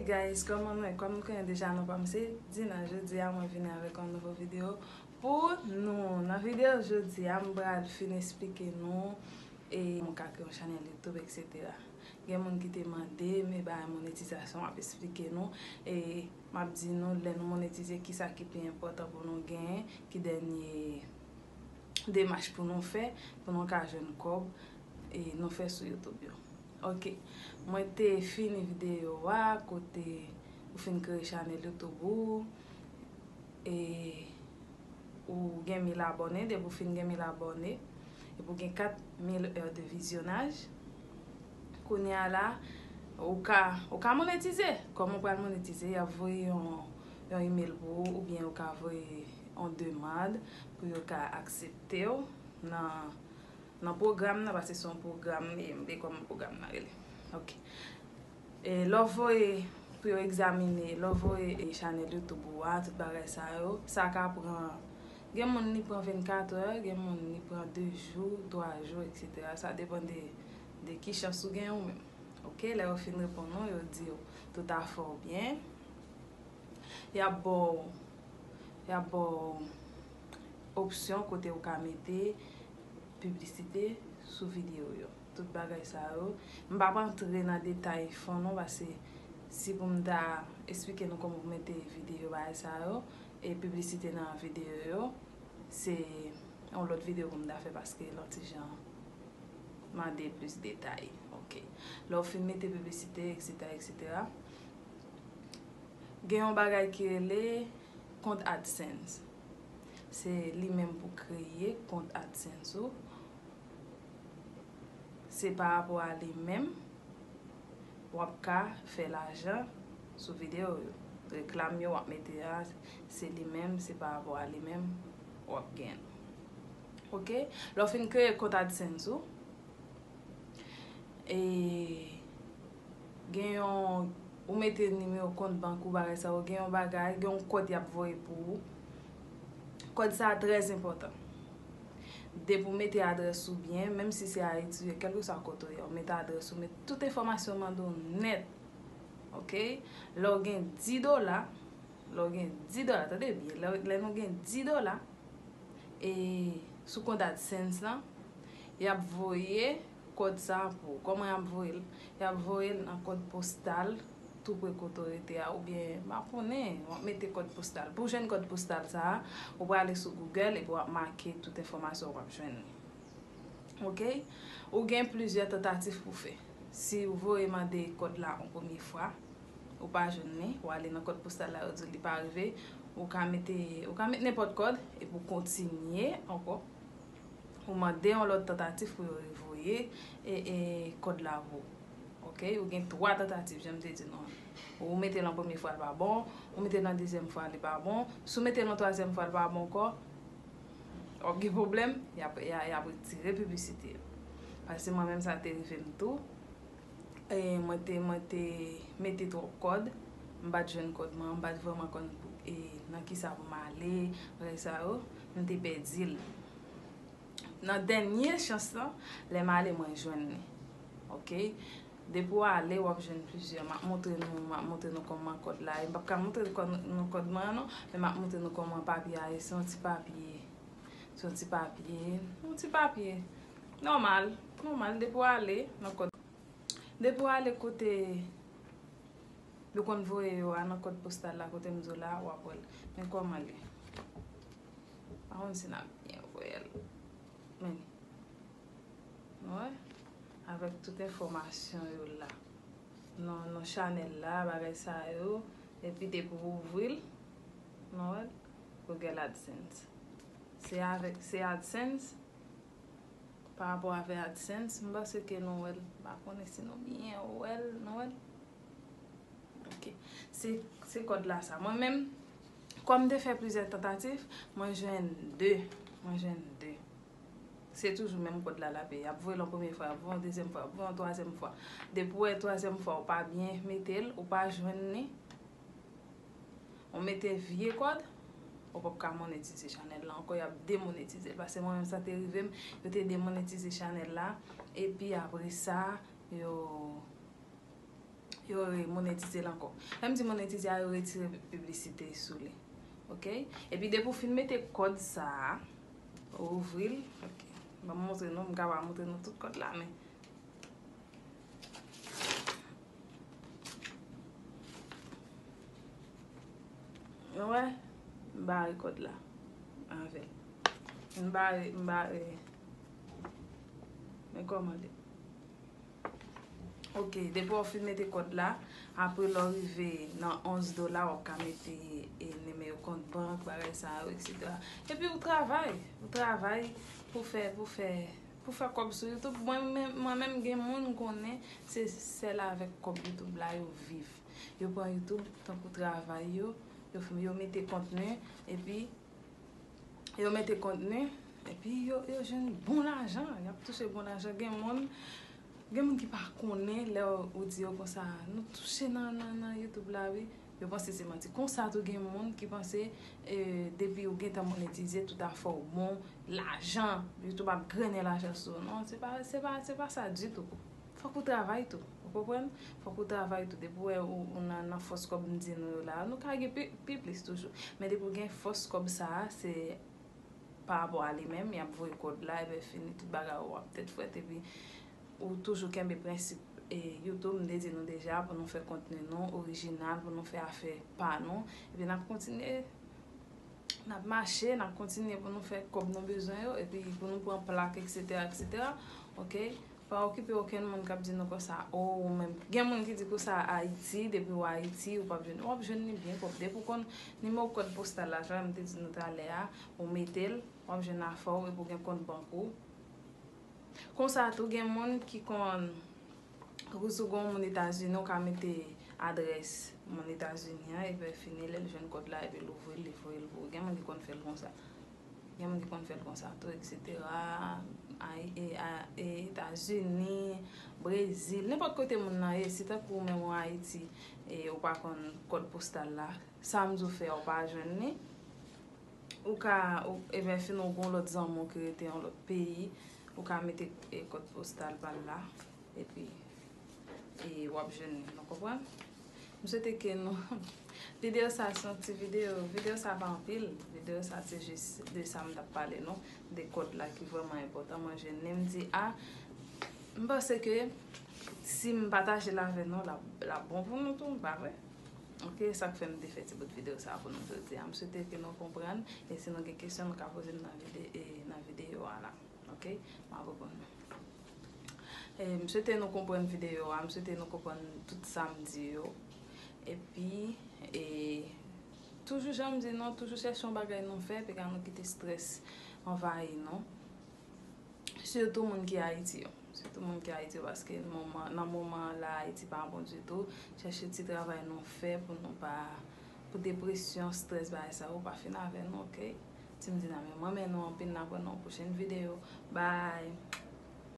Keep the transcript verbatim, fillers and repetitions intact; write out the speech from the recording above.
Guys, kòman nou ye? Kòm nou konnen deja non pa m se Dina, jodi a mwen vini avèk yon nouvo videyo pou nou. Nan videyo jodi a, m pral fin esplike nou e m ka kreye yon chanèl YouTube, et cetera. Gen moun ki te mande, men bagay monetizasyon, m ap esplike nou. E m ap di nou, lè nou monetize, kisa ki pi enpòtan pou nou genyen, ki dènye demach pou nou fè, pou nou ka jwenn kòb e nou fè sou YouTube yo. Ok, mwen te fini videyo a, kote ou fin kreye chanèl YouTube ou, e ou gen mil abòne, depi ou fin gen mil abòne, epi ou gen kat mil è de vizyonaj, kounye a la, ou ka, ou ka monetize. Kòman ou pral monetize? Y ap voye yon, yon email pou ou, oubyen ou ka voye yon demann pou yo ka aksepte w nan, nan pwogram nan, paske se yon pwogram, e m bliye kòman pwogram nan rele. Ok. E lè w voye pou yo egzamine, lè w voye e chanèl YouTube ou a, tout bagay sa yo, sa ka pran, gen moun li pran vennkat è, gen moun li pran de jou, twa jou, et cetera. Sa depann de, de ki chans ou gen ou menm. Ok, lè yo fin reponn ou, yo di w tout afè w byen. Y ap ba w, y ap ba w opsyon kote ou ka mete piblisite sou videyo yo. Tout bagay sa yo. M p ap antre nan detay fon non, paske si pou m ta esplike nou kòman pou mete videyo bagay sa yo, e piblisite nan videyo yo, se yon lòt videyo pou m ta fè paske l yon ti jan mande plis detay. Ok. Lè w fin mete piblisite, et cetera, et cetera, gen yon bagay ki rele kont AdSense. Se li menm pou kreye kont AdSense ou. Se pa rapò a li menm w ap ka fè lajan sou videyo yo. Reklam yo w ap mete a, se li menm, se pa rapò a li menm w ap gen. Ok? Lè w fin kreye kont AdSense ou, e gen yon, ou mete nimewo kont bank ou, bagay sa yo, gen yon bagay, gen yon kòd y ap voye pou ou. Kòd sa a trè enpòtan. Depi w mete adrès ou byen, menm si se Ayiti, kèlkeswa kote w ye, w mete adrès ou, mete tout enfòmasyon yo mande w nèt. Ok? Lè w gen dis dola, lè w gen dis dola, tande byen, lè, lè nou gen dis dola, e sou kont AdSense lan, y ap voye kòd sa a pou ou. Kòman y ap voye l? Y ap voye l nan kòd postal tou pre kote w rete a, oubyen, m pa konnen, w ap mete kòd postal. Pou w jwenn kòd postal sa a, ou prale sou Google epi w ap make tout enfòmasyon w ap jwenn li. Ok? Ou gen plizyè tantativ pou w fè. Si w voye mande kòd la yon premye fwa, ou pa jwenn li, ou ale nan kòd postal la, yo di w li pa rive, ou ka mete, ou ka mete nenpòt kòd epi w kontinye ankò. Ou mande yon lòt tantativ pou yo revoye e, e, kòd la pou ou. Ok? Ou gen twa tantativ, jan m te di nou an. Ou mete l yon premye fwa, li pa bon. Ou mete l yon dezyèm fwa, li pa bon. Si w mete l yon twazyèm fwa, li pa bon ankò, w ap gen pwoblèm, y ap, y a, y ap retire piblisite yo. Paske mwen menm, sa te rive m tou. E mwen te, mwen te mete twòp kòd. M pa t jwenn kòd mwen, m pa t vrèman konn pou, e, nan kisa pou m ale, bagay sa yo. M te pèdi l. Nan dènye chans lan, lè m ale, mwen jwenn li. Ok? Depi w ale, w ap jwenn plizyè. M ap montre nou, m ap montre nou kòman kòd la ye. M p ap ka montre kòd nou, kòd mwen an non, men m ap montre nou kòman papye a ye. Se yon ti papye. Se yon ti papye. Yon ti papye. Nòmal. Nòmal. Depi w ale nan kòd. Depi w ale kote yo konn voye yo a, nan kòd postal la, kote m di w la, w ap wè l. Men kòman l ye. Pa konn si n ap byen wè l. Men, nou wè, avèk tout enfòmasyon yo la. Non, non chanèl la, bagay sa yo. Epi depi w ouvri l, nou wè l, Google AdSense. Se avèk, se AdSense, pa rapò avèk AdSense, m panse ke nou wè l. M pa konnen si nou byen wè l, nou wè l. Ok. Se, se kòd la sa. Mwen menm, kòm m te fè plizyè tantativ, mwen jwenn de. Mwen jwenn de. Se toujou menm kòd la l ap ye. Y ap voye l yon premye fwa, y ap voye yon dezyèm fwa, y ap voye yon twazyèm fwa. Depi w wè twazyèm fwa ou pa byen mete l, ou pa jwenn li, ou mete vye kòd, ou p ap ka monetize chanèl la ankò, y ap demonetize l. Paske mwen menm sa te rive m, yo te demonetize chanèl la, epi apre sa, yo Yo re-, monetize l ankò. Lè m di monetize a, yo retire piblisite sou li. Ok? Epi depi w fin mete kòd sa a, ou ouvri l. Ok. Ban m montre nou, m ka pa montre nou tout kòd la, men. Ou wè? M bare kòd la. Avè l. M bare, m bare. Men kòman li. Ok, depi w fin mete kòd la, apre lè w rive nan onz dola, w ap ka mete, e, nimewo kont bank, bagay sa yo, etsetera. Epi ou travay, ou travay pou fè, pou fè, pou fè kòb sou YouTube. Mwen menm, mwen menm gen moun m konnen, se sèl avèk kòb YouTube la yo viv. Yo pran YouTube tankou travay yo, yo, yo mete kontni, epi yo mete kontni, epi yo, yo jwenn bon lajan, y ap touche bon lajan. Gen moun, gen moun ki pa konnen lè ou di yo konsa, nou touche nan, nan, nan YouTube la, wi. Yo panse se manti. Konsa tou gen moun ki panse, e, depi ou gentan monetize, tout afè w bon, lajan, YouTube ap grennen lajan sou ou. Non, se pa, se pa, se pa sa ditou. Fòk ou travay tou. Ou konprann? Fòk ou travay tou. Depi w wè ou, ou nan, nan fòs kòb m di nou yo la, nou ka gen pi, pi plis toujou. Men depi w gen fòs kòb sa a, se pa rapò a li menm, y ap voye kòd la, epi fini, tout bagay ou ap tèt frèt, epi ou toujou kenbe prensip, e, YouTube, m te di nou deja, pou nou fè kontni nou orijinal, pou nou fè afè pa nou, epi n ap kontinye, n ap mache, n ap kontinye pou nou fè kòb nou bezwen yo, epi pou nou pran plak, etsetera, etsetera. Ok? Pa okipe okenn moun k ap di nou konsa, o, ou menm. Gen moun ki di konsa Ayiti, depi w Ayiti, ou p ap jwenn. W ap jwenn li byen pwòp. Depi w konn nimewo kòd postal la, jan m te di nou talè a, ou mete l, w ap jwenn afè w, epi w gen kont bank ou. Konsa tou, gen moun ki konn, tankou si w gen yon moun Etazini, ou ka mete adrès moun Etazini an, epi fini, lè l jwenn kòd la, epi l ouvri l, li voye l pou ou. Gen moun ki konn fè l konsa. Gen moun ki konn fè l konsa tou, etsetera. Ay-, e, a, e, Etazini, Brezil, nenpòt kote moun nan ye, si tankou ou menm ou Ayiti, e ou pa konn kòd postal la, sa m di w fè a, ou pa jwenn li, ou ka, ou, ebyen, fin ou gen yon lòt zanmi w ki rete yon lòt peyi, ou ka mete, e, kòd postal pa l la, epi, e, w ap jwenn li, nou konprann? M swete ke nou, videyo sa se yon ti videyo, videyo sa pa anpil, videyo sa se jis de sa m t ap pale nou, de kòd la ki vrèman enpòtan. Mwen jwenn li, m di, a, m panse ke si m pataje l avè nou, l ap, l ap bon pou nou tou, pa vre? Ok, sa k fè m te fè ti bout videyo sa pou nou jodi a. M swete ke nou konprann, e si nou gen kesyon, nou ka poze m nan vide-, e, nan videyo a la. Ok? M ap reponn nou. E, m swete nou konprann videyo a, m swete nou konprann tout sa m di yo. Epi, e, toujou jan m di nou, toujou chèche yon bagay nou fè, piga nou kite strès anvayi nou. Sitou moun ki Ayiti yo. Sitou moun ki Ayiti yo, paske moman, nan moman an la, Ayiti pa bon ditou. Chèche ti travay nou fè pou nou pa, pou depresyon, strès, bagay sa yo pa fin avè nou, ok? Ti m di nan men, mwen renmen nou anpil, n ap wè nan yon pwochèn videyo. Bye!